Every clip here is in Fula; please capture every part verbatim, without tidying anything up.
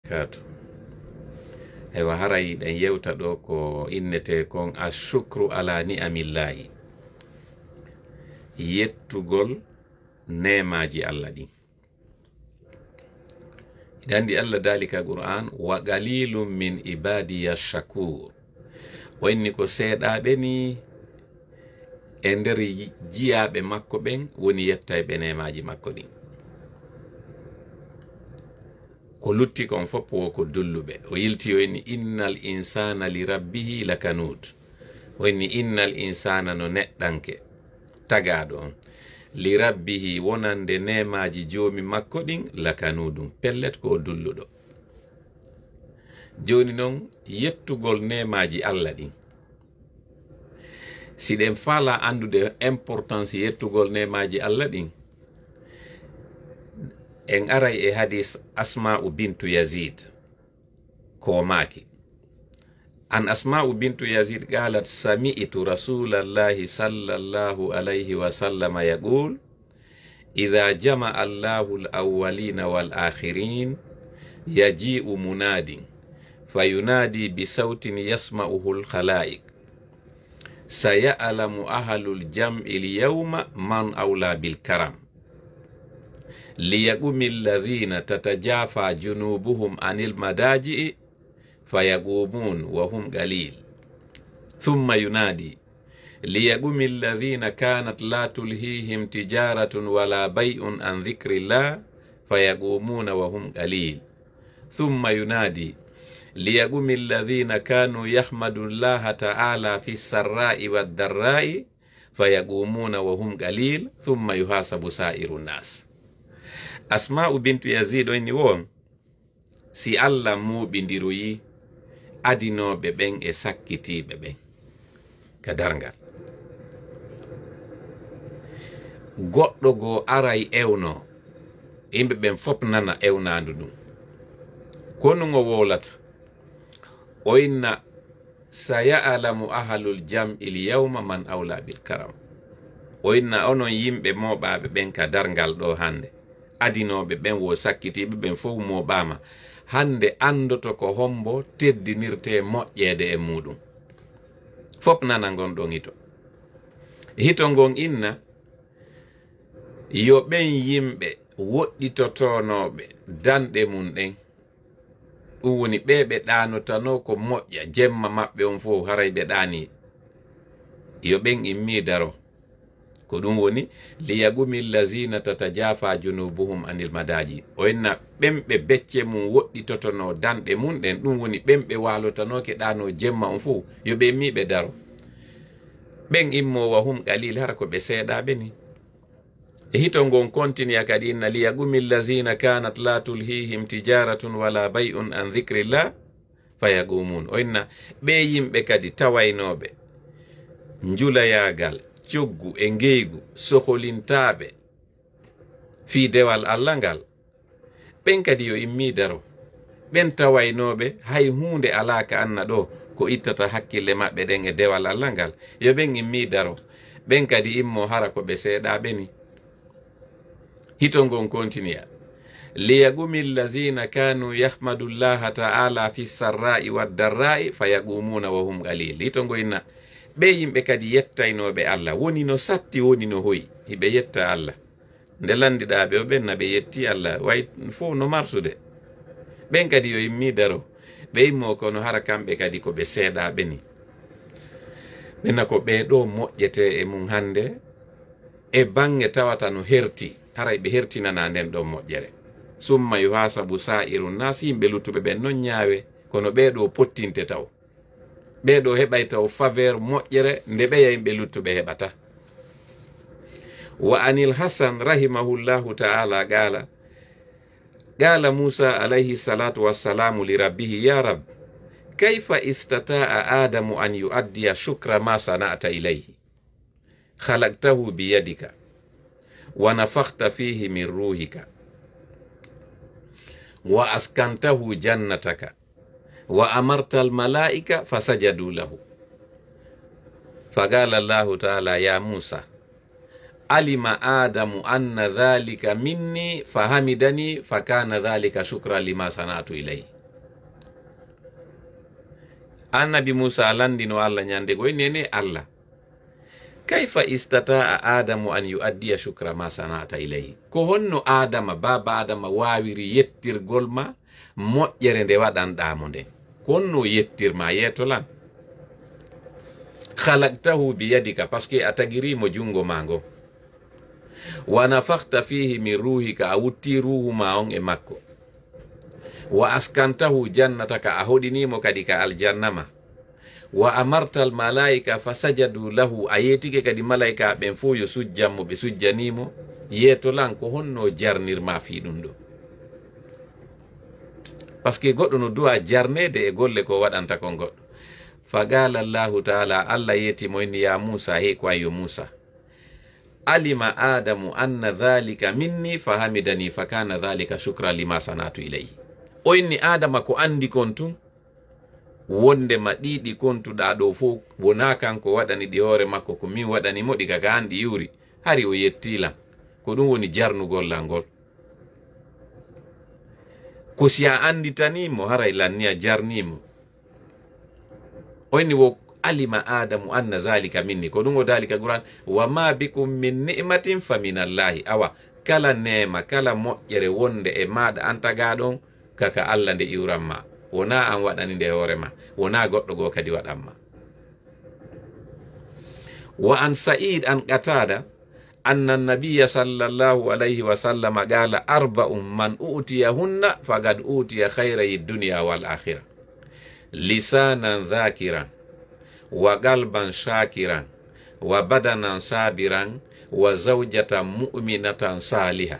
Kaatu. Aywa, haray ɗen yewta ɗo ko innetee kon ashukru ala ni'amillahi. Yettugol neemaaji Allah ɗin. Iɗa anndi Allah daali ka Qur'an, "Wa qalilun min ibadiya shakur." O inni ko seeɗaaɓe ni e nder yi-, jiyaaɓe makko ɓen woni yettayɓe neemaaji makko ɗin. Ko lutti kon fof wo ko dulluɓe. O yilti o inni, "Innal insana li rabbihi lakanud." O inni, "Innal insana", no neɗɗanke tagaaɗo on, "li rabbihi", wonande neemaaji joomi makko ɗin, "lakanudun", pellet ko o dulluɗo. Jooni non, yettugol neemaaji Allah ɗin, si ɗen faala anndude importance yettugol neemaaji Allah ɗin, en aray e hadis Asma'u bintu Yazid, ko o maaki. An Asma'u bintu Yazid qalat, "Sami'tu Rasulallahi sallallahu alayhi wa sallama yaqul, idha jama'a Allahu al-awwalina wal-akhirin, yaji'u munadin, fayunadi bi sawtin yasma'uhu al-khalaiq. Saya'lamu ahlul jam'i al-yawma man awla bil karam. Liyaqumi alladhina tatajafa junubuhum anil madaji'i, fayaqumun wa hum qalil. Thumma yunadi, liyaqumi alladhina kanat la tulhihim tijaratun wala bay'un an dhikrillah, fayaqumuna wa hum qalil. Thumma yunadi, liyaqumi alladhina kanu yahmadullaha ta'ala fi sarra'i wad darra'i, fayaqumuna wa hum qalil, thumma yuhasabu sa'iru nas." Asma'u bintu Yazid o inni won, si Allah muɓindiroyi adinooɓe ɓen e sakkitiiɓe ɓen ka darngal, goɗɗo goo aray ewno, yimɓe ɓen fof nana ewnaandu ndun. Ko nun o wowlata? O inna, "Saya'lamu ahlul jam'il yawma man awla bil karam." O inna, "Onon yimɓe mooɓaaɓe ɓen ka darngal ɗo hannde, adinooɓe ɓen wo sakkitiiɓe ɓen fof mooɓaama. Hannde anndoto ko hombo teddinirtee moƴƴeede e muuɗum." Fof nana ngon ɗon hito. Hito ngon inna, yo ɓen yimɓe woɗɗitotonooɓe danɗe mun ɗen, ɗum woni ɓe ɓe ɗaanotanoo ko moƴƴa, jemma maɓɓe on fof haray ɓe ɗaanii, yo ɓen immii daro. Ko ɗum woni, "Liyaqumi allazina tatajafa junubuhum anil madaji." O inna ɓen ɓe becce mum woɗɗitotonoo danɗe mum ɗen, ɗum woni ɓen ɓe waalotanooke ɗaanoo jemma on fof, yo ɓe immii ɓe daro. Ɓen immoo wa hum qalil, hara ko ɓe seeɗaaɓe ni. E hito ngon kontiniya kadi inna, "Liyaqumi allazina kanat la tulhihim tijaratun wala bay'un an dhikrillah, fayaqumun." O inna ɓe yimɓe kadi tawaynooɓe njulayaagal, coggu e ngeygu soholintaaɓe fii dewal Allah ngal, ɓen kadi yo immii daro. Ɓen tawaynooɓe hay huunde alaa ka anna ɗo ko ittata hakkille maɓɓe ɗen e dewal Allah ngal, yo ɓen immii daro. Ɓen kadi immoo hara ko ɓe seeɗaaɓe ni. Hito ngon kontiniya, "Liyaqumi allazina kanu yahmadullaha ta'ala fi sarra'i wad darra'i fayaqumuna wa hum qalil." Hito ngo inna ɓe yimɓe kadi yettaynooɓe Allah, woni no satti, woni no hoyi, hiɓe yetta Allah. Nde lanndiɗaa ɓe, o ɓen na ɓe yetti Allah, way fof no marsude. Ɓen kadi yo immii daro, ɓe immoo kono hara kamɓe kadi ko ɓe seeɗaaɓe ni. Ɓe na ko ɓee ɗoo moƴƴetee e mum hannde, e baŋŋe tawata no herti, haray ɓe hertinanaa nden ɗon moƴƴere. Summa yuhasabu sa'iru nas, yimɓe luttuɓe ɓen non ñaawe, kono ɓee ɗoo pottinte taw. Ɓee ɗoo heɓay taw faveur moƴƴere nde ɓeya yimɓe luttuɓe heɓata. Wa anil Hasan rahimahullahu ta'ala qala, qala Musa alayhi salatu wassalamu li rabbihi, "Ya Rabb, kayfa istata'a Adamu an yu'addiya shukra ma sana'ta ilayhi? Khalaqtahu bi yadika, wa nafakhta fihi min ruhika, wa askantahu jannataka, wa amarta al malaika fasajadu lahu." Faqala Allahu ta'ala, "Ya Musa, alima Adamu anna dhalika minni fahamidani fakana dhalika shukran lima sana'tu ilayhi." Annabi Muusa lanndino Allah ñande goo, o inni, "Ene Allah, kayfa istata'a Adamu an yu'addiya shukra ma sana'ta ilayhi?" Ko honno Adama, baaba Adama, waawiri yettirgol ma moƴƴere nde waɗanɗaa mo nden? Ko honno o yettir ma? Yeeto lan. "Khalaqtahu bi yadika", parce que a tagirii mo junngo ma ngon. "Wa nafakhta fihi min ruhika", a wuttii ruuhu ma on e makko. "Wa askantahu jannataka", a hoɗinii mo kadi ka aljanna ma. "Wa amartal malaika fasajadu lahu", a yeetike kadi malaika ɓen fow yo sujjan mo, ɓe sujjanii mo. Yeeto lan, ko honno o jarnir ma fii ɗum ɗo? Parce que goɗɗo no duwa jarneede e golle ko waɗanta kon goɗɗo. Fa qala Allahu ta'ala, Allah yeeti mo inni, "Ya Muusa", he ko an yo Muusa. "Alima Adamu anna dhalika minni fahamidani fakana dhalika shukran lima sana'tu ilayhi." O inni Adama ko anndi kon tun, wonndema ɗii ɗi kontuɗaa ɗoo fow, wonaa kanko waɗani ɗi hoore makko, ko min waɗani mo ɗi, ka ka an ɗi iwri. Hari o yettii lan. Ko ɗum woni jarnugol lan ngol. Ko si a annditanii mo, haray lan ni a jarnii mo. O inni wo, "Alima Adamu anna zalika minni." Ko ɗum o daali ka Qur'an, "Wa ma bikum min ni'matin fa minallahi." Awa, kala neema, kala moƴƴere wonde e maaɗa an tagaaɗo on, ka ka Allah nde iwran ma. Wonaa an waɗani nde hoore ma. Wonaa goɗɗo goo kadi waɗan ma. Wa an Sa'id an Qatada, anna nabiyya sallallahu alayhi wa sallam qala, "Arba'un man utiyahunna faqad utiya khayray dunya wal akhirah. Lisanan dhakiran, wa qalban shakiran, wa badanan sabiran, wa zawjatan mu'minatan saliha."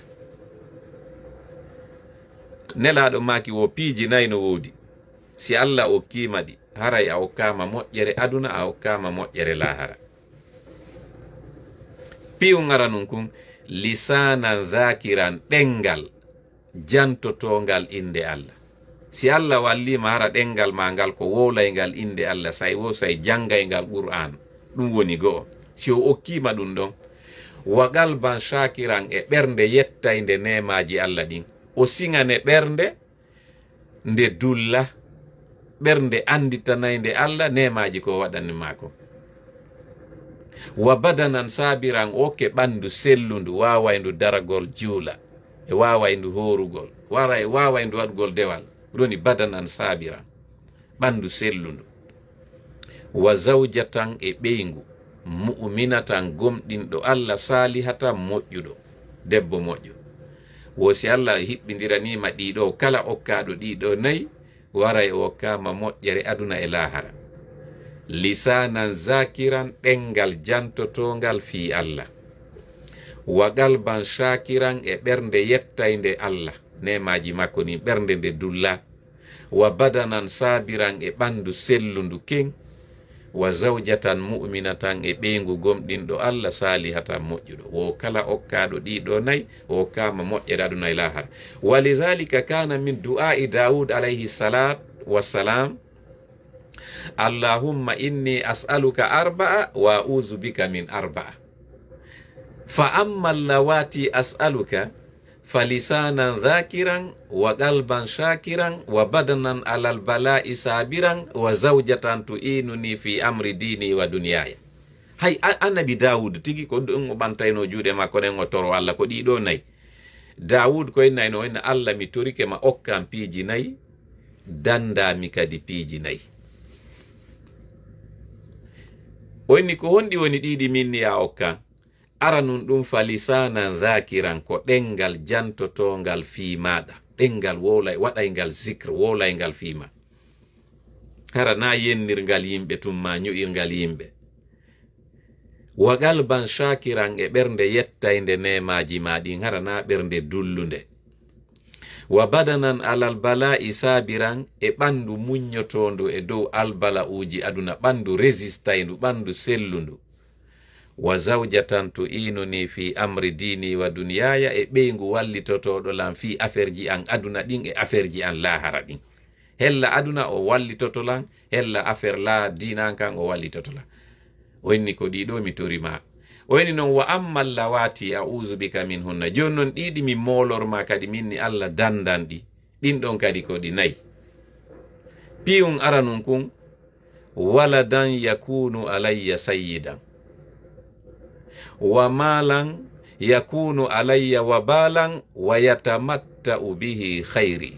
Nelaaɗo maaki wo piiji nay no woodi. Si Allah okkii ma ɗi, haray a okkaama moƴƴere aduna, a okkaama moƴƴere laahara. Piyun aranun kun, lisanan dhakiran, ɗemngal jantotoongal innde Allah. Si Allah wallii ma, hara ɗemngal maa ngal ko wowlayngal innde Allah, say wo say janngayngal Qur'aan. Ɗum woni go'o. Si o okkii ma ɗum ɗon, wa qalban shakiran, e ɓernde yettaynde neemaaji Allah ɗin. O siŋane ɓernde nde dulla, ɓernde annditanaynde Allah neemaaji ko o waɗani maa kon. Wa badanan sabiran, o okke ɓanndu sellundu, waawayndu daragol juula, e waawayndu hoorugol, wara-, e waawayndu waɗugol dewal. Ɗum woni badanan sabiran, ɓanndu sellundu. Wa zawjatan, e ɓeyngu, mu'minatan, gomɗinɗo Allah, salihatan, moƴƴuɗo, debbo moƴƴo. Wo si Allah hiɓɓindiranii ma ɗiɗo, kala okkaaɗo ɗiɗo nayi, waray o okkaama moƴƴere aduna e laahara. Lisanan zakiran, ɗemngal jantotoongal fii Allah. Wa qalban shakiran, e ɓernde yettaynde Allah, neemaaji makko ɗin, ɓernde nde dulla. Wa badanan sabiran, e ɓanndu sellundu ken. Wa zawjatan mu'minatan, e ɓeyngu gomɗinɗo Allah, salihatan, moƴƴuɗo. Wo kala okkaaɗo ɗiɗo nayi, o okkaama moƴƴere aduna e laahara. Wa lidhalika kana min du'a'i Dawud alayhi salat wassalam, "Allahumma inni as'aluka arba'a wa a'udhu bika min arba'a. Fa amma allawati as'aluka, fa lisanan dhakiran, wa qalban shakiran, wa badanan alal bala'i sabiran, wa zawjatan tu'inuni fi amri dini wa dunyaya." Hay a-, annabi Dawud tigi ko ɗum o ɓantayno juuɗe makko ɗen, o toro Allah ko ɗiɗo nayi. Dawud ko innayno, o inna, "Allah, mi torike ma okkan piiji nayi, danndaa mi kadi piiji nayi." O inni, "Ko honɗi woni ɗiɗi min ni ya okkan?" Aranun ɗum, fa lisanan dhakiran, ko ɗemngal jantotoongal fii maaɗa, ɗemngal wowlay-, waɗayngal zikr, wowlayngal fii ma. Hara na yennirngal yimɓe tun, ma ño'irngal yimɓe. Wa qalban shakiran, e ɓernde yettaynde neemaaji ma ɗin, hara na ɓernde dullunde. Wa badanan alal bala'i sabiran, e ɓanndu muññotoondu e dow albala'uuji aduna, ɓanndu resistayndu, ɓanndu sellundu. Wa zawjatan tu'inuni fi amri dini wa dunyaya, e ɓeyngu wallitotooɗo lan fii affaire ji an aduna ɗin e affaire ji an laahara ɗin. Hella aduna o wallitoto lan, hella affaire la diina an kan o wallitoto lan. O inni, "Ko ɗiɗo mi tori ma." O inni non, "Wa amma allawati a'udhu bika minhunna." Jooni non ɗiɗi mi moolor ma kadi min ni Allah danndan ɗi. Ɗin ɗon kadi ko ɗi nayi. Piyun aranun kun, ولدا يكون علي سيدا، ومالا يكون علي وبالا، ويتمتع به خيري.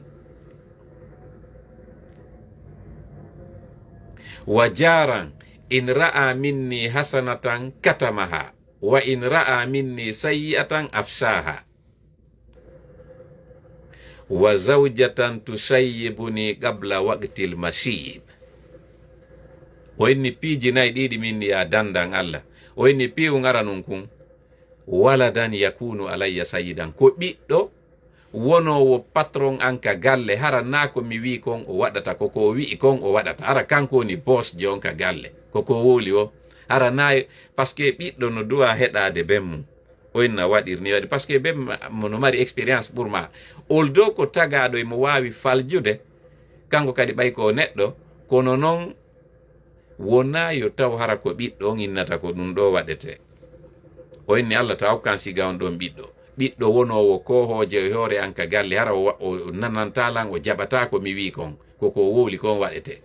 وجارا إن رأى مني حسنة كتمها، وإن رأى مني سيئة أفشاها. وزوجة تشيبني قبل وقت المشيب. O inni piiji nayi ɗiɗi min ya dandan Allah. O inni piiwu ngaranun kun. ولدا يكون علي سيدا. Ko ɓiɗɗo wonoowo patron an ka galle, hara naa ko mi wi'i kon o waɗata, ko ko o wi'i kon o waɗata. Hara kanko woni boss jo on ka galle. Ko ko wowli o. Hara naa, parce que ɓiɗɗo no duwa heɗaade ben mum. O inna waɗir ni waɗi, parce que ben ma-, mo no mari expérience ɓur ma. Although ko tagaaɗo e mo waawi faljude, kanko kadi ɓay ko o neɗɗo, kono non wonaa yo taw hara ko ɓiɗɗo on innata ko ɗum ɗo waɗete. O inni Allah ta okkan siga on ɗon ɓiɗɗo. Ɓiɗɗo wonoowo koohooje e hoore an ka galle, hara o wa-, o nananta lan, o jaɓata ko mi wi'i kon. Ko ko wowli kon waɗete.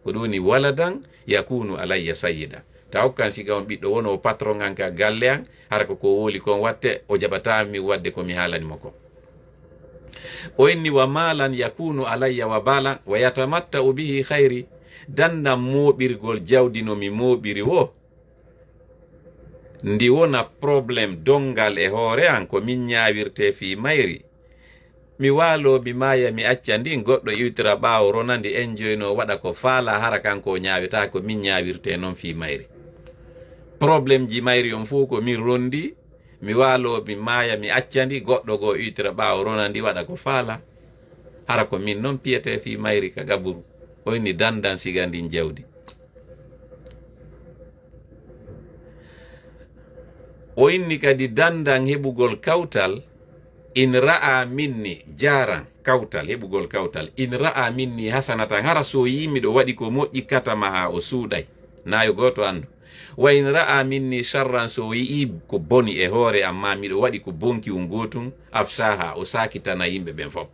Ko ɗum woni ولدا يكون علي سيدا. Ta okkan siga on ɓiɗɗo wonoowo patron an ka galle an, hara ko ko wowli kon watte, o jaɓata mi wadde ko mi haalani mo kon. O inni ومالا يكون علي وبالا، ويتمتع به خيري. Dandan mooɓirgol jawdi no mi mooɓiri wo, ndi wona problème donngal e hoore an, ko min ñaawirte fii mayri. Mi waaloo, mi maaya, mi acca ndin, goɗɗo iwtira ɓaawo, rona ndi, enjoyno, waɗa ko faala, hara kanko o ñaaweta, ko min ñaawirte non fii mayri. Problème ji mayri on fow ko min rondi, mi waaloo, mi maaya, mi acca ndi, goɗɗo goo iwtira ɓaawo, rona ndi, waɗa ko faala. Hara ko min non piyete fii mayri ka gaburu. O inni dandan siga ndin jawdi. O inni kadi dandan heɓugol kawtal, إن رأى مني جارا, kawtal, heɓugol kawtal. إن رأى مني حسنة, hara so yi'i miɗo waɗi ko moƴƴi, كتمها, o suuɗay. Naa yo gooto anndu. وإن رأى مني شرا, so yi'i ko boni e hoore am, maa miɗo waɗi ko bonki un gootun, أفشاها, o saakitana yimɓe ɓen fow.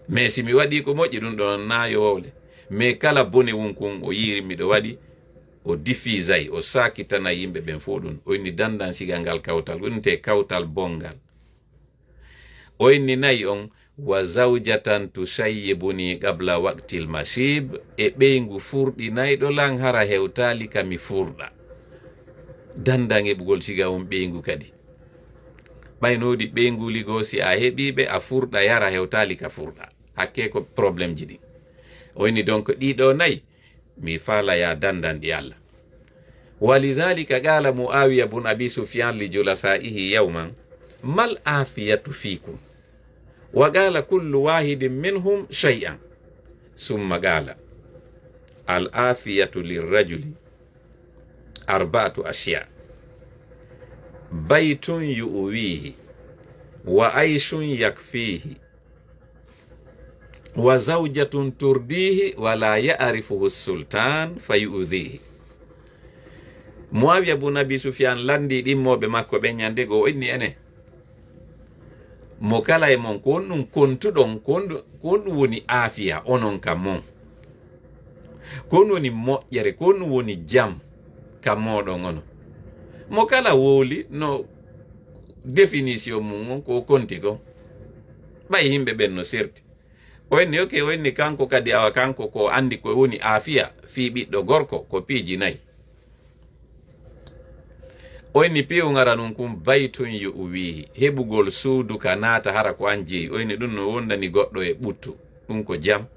Mais si mi waɗi ko moƴƴi, ɗum ɗon naa yo wowle. Mais kala bone wun kun o yiiri miɗo waɗi, o diffusay, o saakitana yimɓe ɓen fow ɗum. O inni dandan siga ngal kawtal, wonte kawtal bongal. O inni nayi on, وزوجة تشيبني قبل وقت المشيب, e ɓeyngu furɗinayɗo lan hara hewtaali ka mi furɗa. Dandan heɓugol siga on ɓeyngu kadi. Ɓay no woodi ɓeynguuli goo, si a heɓii ɓe, a furɗa, yara hewtaali ka furɗa. Hakkee ko problème ji ɗin. O inni donc ɗiɗo nayi, mi faala ya dandan ɗi Allah. ولذلك قال معاوية بن أبي سفيان لجلسائه يوما: ما العافية فيكم؟ وقال كل واحد منهم شيئا. ثم قال: العافية للرجل أربعة أشياء: بيت يؤويه، وعيش يكفيه، وزوجة ترضيه، ولا يعرفه السلطان فيؤذيه. Muawiya bun Abi Sufyan lanndii ɗimmooɓe makko ɓen ñannde goo, o inni enen, mo kala e mon, ko honɗum kontuɗon, ko honɗum, ko honɗum woni aafiya onon ka mon? Ko honɗum woni moƴƴere, ko honɗum woni jam ka mooɗon onon? Mo kala wowli no définition mum on ko o konti kon. Ɓay yimɓe ɓen no serti. O inni, ok, o inni kanko kadi, awa kanko ko anndi ko woni aafiya fii ɓiɗɗo gorko, ko piiji nayi. O inni piiwu ŋaranun kun: بيت يؤويه, heɓugol suudu ka naata hara ko an jeyi. O inni ɗum no wondani goɗɗo e ɓuttu, ɗum ko jam.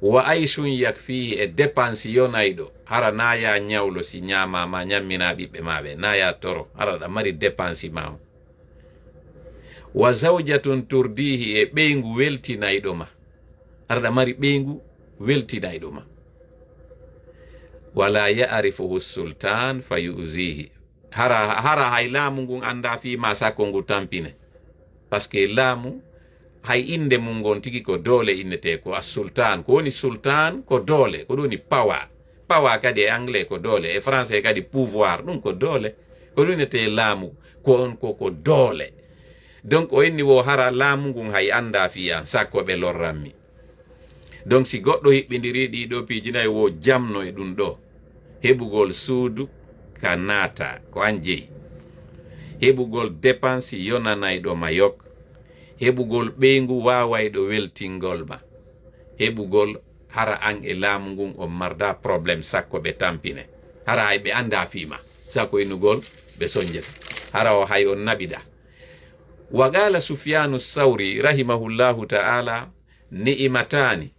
وعيش يكفيه, e dépense yonayɗo, hara naa ya ñawlo si ñaamaa ma, ñamminaa ɓiɓɓe maa ɓe, naa ya toro, hara aɗa mari dépense ma on. وزوجة ترضيه, e ɓeyngu weltinayɗo ma. Hara aɗa mari ɓeyngu weltinayɗo ma. ولا يعرفه السلطان فيؤذيه. Hara, hara hay laamu ngun anndaa fii maa sakko ngu tampine. Parce que laamu, hay innde mun ngon tigi ko doole innetee, ko as-sultan. Ko woni sultan? Ko doole. Ko ɗum woni power. Power kadi e anglais ko doole, e français kadi pouvoir, ɗum ko doole. Ko ɗum innetee laamu, ko on ko, ko doole. Donc o inni wo hara laamu ngun hay anndaa fii an, sakko ɓe lorran mi. Donc, si goɗɗo hiɓɓindiri ɗi ɗo piiji nayi, wo jamno e ɗum ɗo. Heɓugol suudu ka naata, ko an jeyi. Heɓugol dépense yonanayɗo ma yok. Heɓugol ɓeyngu waawayɗo weltingol ma. Heɓugol hara an e laamu ngun on marda problème sakko ɓe tampine. Hara hay ɓe annda fii ma. Sakko innugol ɓe sonjata. Hara o hay on naɓida. Wa qala Sufyanu Sawri rahimahullahu ta'ala, ni'matani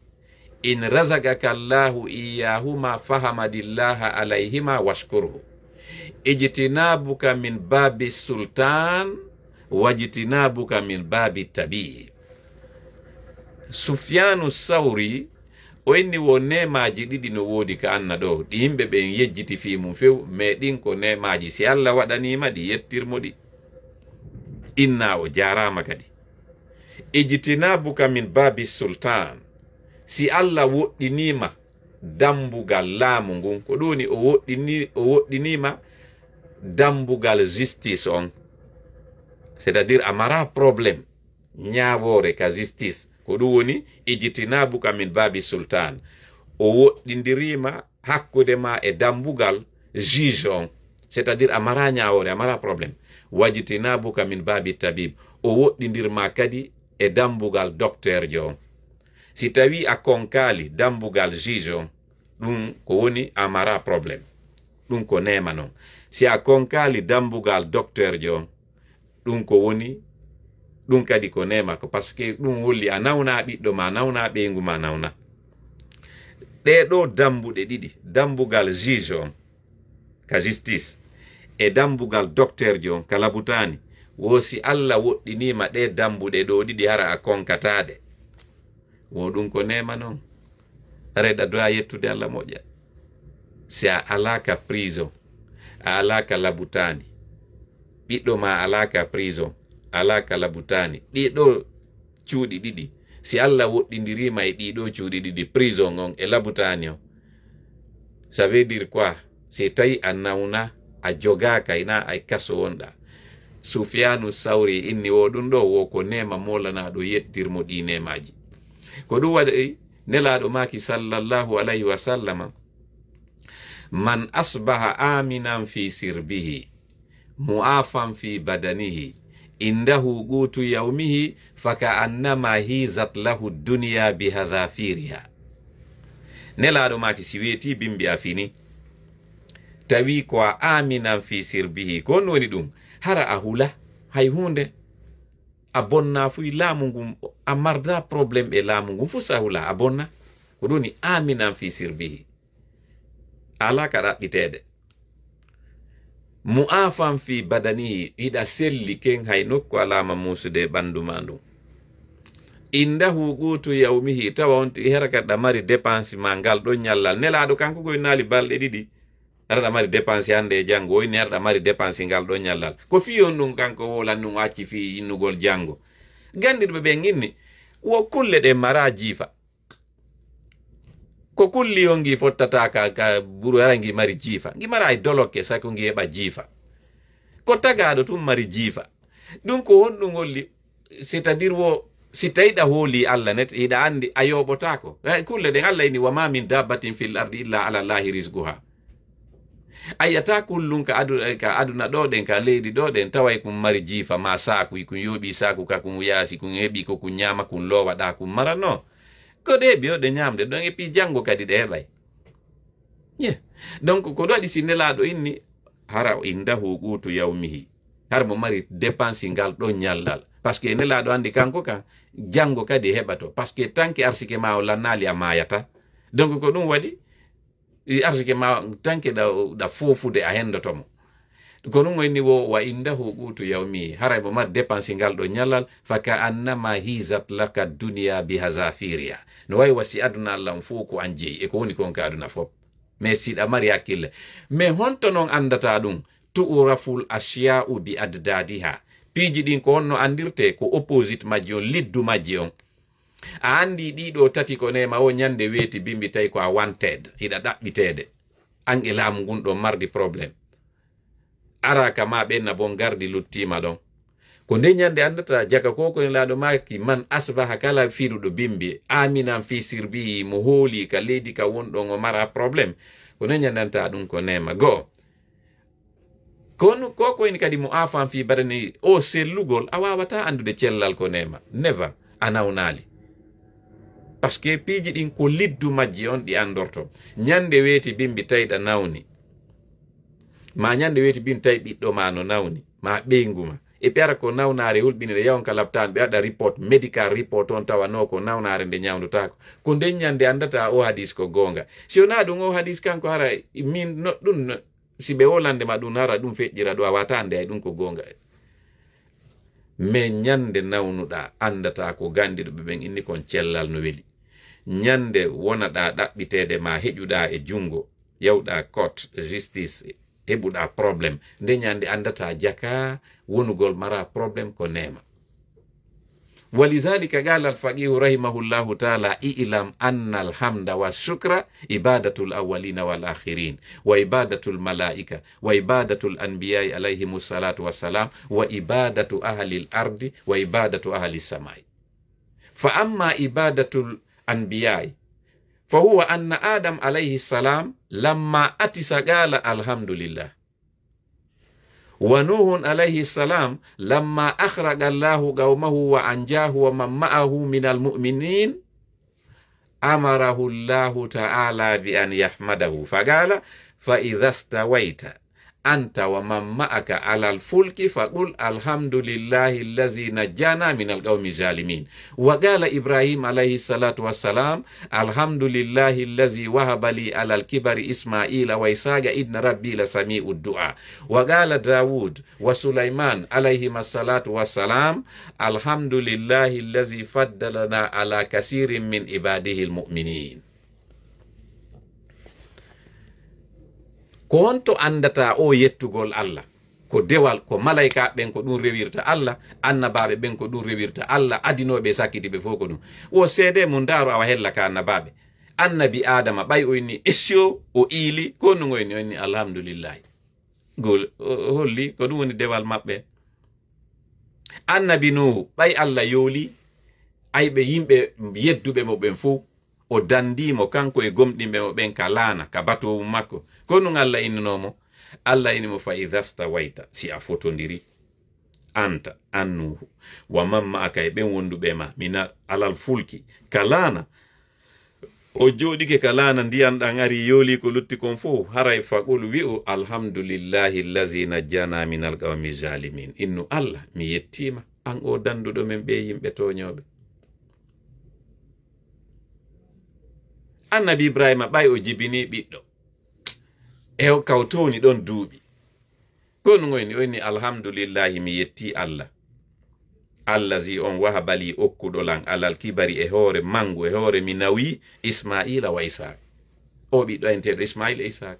in razaqaka Allahu iyyahuma fahamadillaha alayhima washkurhu. Ijtinabuka min babi sultan wajtinabuka min babi tabi'i. Sufyanu Sawri o inni wo neemaaji ɗiɗi no woodi ka anna ɗo, ɗi yimɓe ɓen yejjiti fii mum few, mais ɗin ko neemaaji. Si Allah waɗaniima ɗi, yettir mo ɗi. Inna o jaaraama kadi. Ijtinabuka min babi sultan. Si Allah woɗɗiniima dambugal laamu ngun, ko ɗum woni o woɗɗini-, o woɗɗiniima dambugal justice on. C'est-à-dire a mara problème ñaawoore ka justice. Ko ɗum woni ijtinabuka min babi sultan. O woɗɗindiriima hakkunde ma e dambugal juge on. C'est-à-dire a mara ñaawoore, a mara problème. Wajtinabuka min babi tabib. O woɗɗindir ma kadi e dambugal docteur jo on. Si tawi a konkaali dambugal juge on, ɗum ko woni a mara problème. Ɗum ko neema non. Si a konkaali dambugal docteur jo on, ɗum ko woni, ɗum kadi ko neema ko, parce que ɗum holli a nawna ɓiɗɗo ma, nawna ɓeyngu ma, nawna. Ɗee ɗoo dambuɗe ɗiɗi, dambugal juge on ka justice e dambugal docteur jo on ka labutaani, wo si Allah woɗɗiniima ɗee dambuɗe ɗoo ɗiɗi hara a konkataade. Wo ɗum ko neema non. Haray ɗa doya yettude Allah moƴƴa. Si a alaa ka prison, a alaa ka labutaani, ɓiɗɗo ma alaa ka prison, alaa ka labutaani, ɗii ɗoo cuuɗi ɗiɗi, si Allah woɗɗindiriima e ɗii ɗoo cuuɗi ɗiɗi, prison on e labutaani on, ça veut dire quoi? Si tawi a nawna, a jogaaka, ina ay kaso wonɗa. Sufyanu Sawri inni wo ɗum ɗo, wo ko neema moolanaaɗo yettir mo ɗi neemaaji. Ko ɗum waɗi Nelaaɗo maaki sallallahu alayhi wa sallama, "Man asbaha aminan fi sirbihi, mu'afan fi badanihi, indahu qutu yawmihi, faka annama hizat lahu dunya bi hadhafiriha." Nelaaɗo maaki si weeti bimbi a fini, tawi ko a aminan fi sirbihi, ko honɗum woni ɗum? Hara a hula hay huunde. A bonna fuy laamu ngun, a marda problème e laamu ngun, fus a hula, a bonna. Ko ɗum woni aminan fi sirbihi. Alaa ka ɗaɓɓiteede. Mu'afan fi badanihi, hiɗa selli ken hay nokku alaama muusude e ɓandu ma ndun. Indahu qutu yawmihi, tawa on ti hara ka ɗa mari dépense ma ngal ɗon ñallal. Nelaaɗo kanko koy naali balɗe ɗiɗi. Hara ɗa mari dépense hannde e janngo, o inni hara ɗa mari dépense ngal ɗon ñallal. Ko fii on ɗum kanko wowlan ɗum o acci fii innugol janngo. Ganndirɓe ɓen inni, wo kulle ɗen mara jiifa. Ko kulli on ngi fottata ka, ka buru hara ngi mari jiifa. Ngi mara e dolokke, sako ngi heɓa jiifa. Ko tagaaɗo tun mari jiifa. Ɗum ko honɗum holli, c'est-à-dire wo, si tawi ɗa hooli Allah net, hiɗa anndi a yooɓotaako. Eh, kulle ɗen Allah inni, "Wa ma min dabbatin fil ardi illa ala Allahi rizquha." A yiyata kullum ka adu-, ka aduna ɗo ɗen, ka leydi ɗo ɗen, taway kun mari jiifa ma saaku, kun yooɓi saaku ka kun yaasi, kun heɓi ko kun ñaama, kun loowa ɗa kun mara no. Ko ɗe heɓi o ɗe ñamde ɗon, et puis janngo kadi ɗe heɓay. Ye. Donc, ko ɗo waɗi si Nelaaɗo inni, hara indahu qutu yawmihi. Hara mo mari dépense ngal ɗo ñallal. Parce que Nelaaɗo anndi kanko kan, janngo kadi heɓato. Parce que tanke arsike ma o lannaali a maayata. Donc, ko ɗum waɗi, i arsike ma tanke ɗa, ɗa foofude a hendoto mo. Ko ɗum woni wo, "Wa indahu qutu yawmi." Haray mo mari dépense ngal ɗo ñallal, "Fa ka annama hizat laka dunya bi hazafiriya." No wayi wa si aduna Allah on fof ko an jeyi, e ko woni kon ka aduna fof. Mais si ɗa mari hakkille. Mais honto non anndata ɗum? "Tu'raful ashya'u bi adadiha." Piiji ɗin ko honno anndirte? Ko opposite majji on, liddu majji on. A anndi ɗiɗo tati ko neema o ñande weeti bimbi tawi ko a wanted, hiɗa ɗaɓɓiteede. An e laamu ngun ɗo mardi problème. Ara ka ma ɓen na bon gardi luttiima ɗon. Ko nde ñande anndata jaka ko ko nelaaɗo maaki, man asbaha, kala fiiruɗo bimbi, aminan fi sirbihi, mo hooli ka leydi ka wonɗon o mara problème. Ko nde ñande anndata ɗum ko neema. Goo. Kono ko ko woni kadi mo afan fi badani o sellugol, a wawata anndude cellal ko neema. Never. A nawnaali. Parce que piiji ɗin ko liddu majji on ɗi anndorto. Ñande weeti bimbi tawi ɗa nawni. Ma ñande weeti bimbi tawi ɓiɗɗo ma no nawni. Ma ɓeyngu ma. E ɓe ara ko nawnaare hulɓinire yawon ka laptaan ɓe waɗa report, medical report on tawa no ko nawnaare nde ñawndotaako. Ko nden ñande anndata o hadis ko goonga. Si wonaa ɗum o hadis kanko hara min no ɗum no, si ɓe wolande ma ɗum hara ɗum feƴƴira ɗo a wata annde ay ɗum ko goonga. Mais ñande nawnuɗa anndata ko gandiɗo ɓe ɓen inni kon cellal no weli. Ñande wonaɗa ɗaɓɓiteede ma heƴuɗa e junngo, yawɗa court, justice, heɓuɗa problème. Nde ñande anndata jaka wonugol mara problème ko neema. ولذلك قال الفقيه رحمه الله تعالى: اعلم أن الحمد والشكر عبادة الأولين والآخرين، وعبادة الملائكة، وعبادة الأنبياء عليهم الصلاة والسلام، وعبادة أهل الأرض، وعبادة أهل السماء. فأما عبادة الأنبياء فهو أن آدم عليه السلام لما عطس قال: الحمد لله. ونوح عليه السلام لما أغرق الله قومه وأنجاه ومن معه من المؤمنين، أمره الله تعالى بأن يحمده، فقال: فإذا استويت أنت ومن معك على الفلك فقل: الحمد لله الذي نجانا من القوم الظالمين. وقال إبراهيم عليه الصلاة والسلام: الحمد لله الذي وهب لي على الكبر إسماعيل وإسحاق إن ربي لسميع الدعاء. وقال داود وسليمان عليهما الصلاة والسلام: الحمد لله الذي فضلنا على كثير من عباده المؤمنين. Ko honto anndata o yettugol Allah? Ko dewal, ko malaykaaɓe ɓen ko ɗum rewirta Allah, annabaaɓe ɓen ko ɗum rewirta Allah, adinooɓe e sakkitiiɓe fof ko ɗum. Wo seede mum ndaaru awa hella ka annabaaɓe. Annabi Aadama ɓay o inni essio, o iili, ko honɗum o inni? O inni alhamdulillahi. Gol, o, o holli ko ɗum woni dewal maɓɓe. Annabi Nuhu, ɓay Allah yooli, ay ɓe yimɓe yedduɓe mo ɓen fof, o dandii mo kanko e gomɗinɓe mo ɓen ka laana, ka batowu makko. Ko ɗum Allah innunoo mo? Allah inni mo: "Fa idha stawayta", si a fotondiri, anta, an Nuhu, "wa man ma'aka", e ɓen wonduɓe ma, mina alal fulki, ka laana. O jooɗike ka laana, ndiyan ɗan ari, yooli ko lutti kon fof, haray faqul, wi'u: "Alhamdulillahi allazi najjana minal qawmi zalimin." Innu Allah, mi yettiima, an o danduɗo men ɓe yimɓe tooñooɓe. Annabi Ibrahima, ɓay o jibini ɓiɗɗo, e o kawtoni ɗon duuɓi. Ko ɗum o inni, o inni, "Alhamdulillahi, mi yetti Allah. Allazi, on, wahabali, okkuɗo lan, alal kibari, e hoore mangu, e hoore mi nawi, Ismaila wa Isaak." O ɓiɗɗo enteeɗo Ismail e Isaak.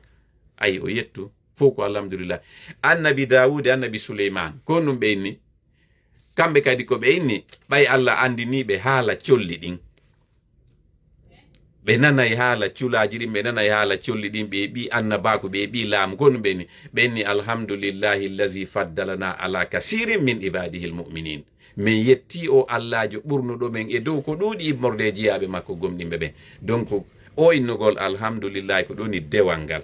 Ayi, o yettu, fof ko alhamdulillah. Annabi Dawud e annabi Suleyman, ko ɗum ɓe inni? Kamɓe kadi ko ɓe inni, ɓay Allah andini ɓe haala colli ɗin. Ɓe nanay haala culaaji ɗin, ɓe nanay haala colli ɗin, ɓe ɓi annabaaku, ɓe ɓi laamu, ko ɗum ɓe inni? Ɓe inni, "Alhamdulillahi allazi faddalana ala kasirin min ibadihi almu'minin." Min yetti o Allaajo ɓurnuɗo men e dow ko ɗuuɗi immorde e jiyaaɓe makko gomɗinɓe ɓen. Donc, o innugol alhamdulillahi ko ɗum woni dewal ngal.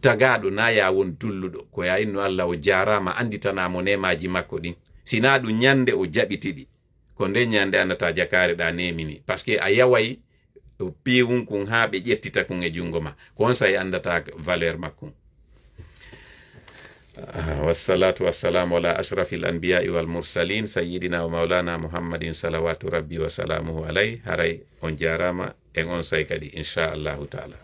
Tagaaɗo na ya won dulluɗo, ko ya innu Allah o jaaraama, anditanaa mo neemaaji makko ɗin. Sinaa ɗum ñande o jaɓiti ɗi. Ko nden ñande annata jakaare ɗa nemini. Parce que a yaway piiwun kun haa ɓe ƴettita kun e jungo ma. Ko on say andata valeur makkun. Ah, wassalatu wassalamu ala ashrafil anbiya'i wal mursalin, sayyidina wa maulana Muhammadin, salawatu rabbi wa salamuhu alayh. Haray on jaaraama, en on say kadi, insha Allahu taala.